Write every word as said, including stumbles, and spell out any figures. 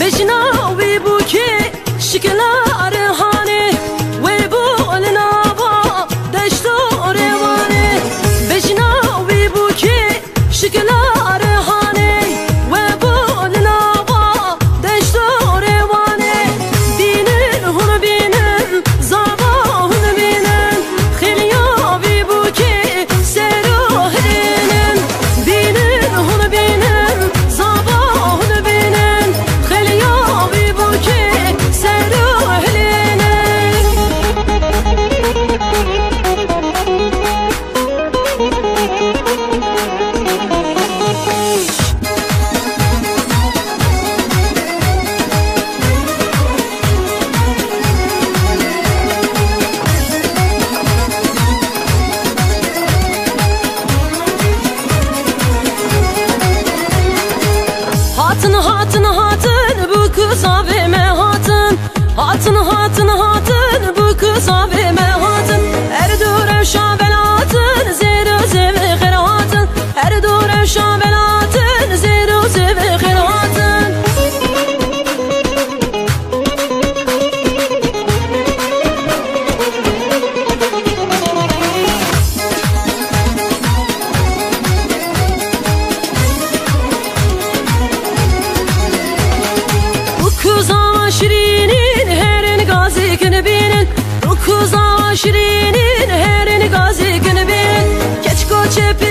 Bejna wî bûkê şikila Rihanê, wê bû li nava deşt û rêwanê. Bejna wî bûkê şikila Rihanê, wê bû li nava deşt û rêwanê. Bînin hûn bînin, zava hûn bînin, xêliya vî bûkê ser û hilînin. Bînin hûn bînin, zava hûn bînin, xêliya vî bûkê ser û hilînin. Hatin, hatin, hatin, bi ku zavê me hatin. Hatin, hatin, hatin, bi ku zavê me hatin. Her du rewşa velatin, zêr û zêvê xêr hatin. Her du rewşa velatin, zêr û zêvê xêr hatin. Ukuza şirînin herin gazîkin bînin. Ukuza şirînin herin gazîkin bînin. Keçko çepî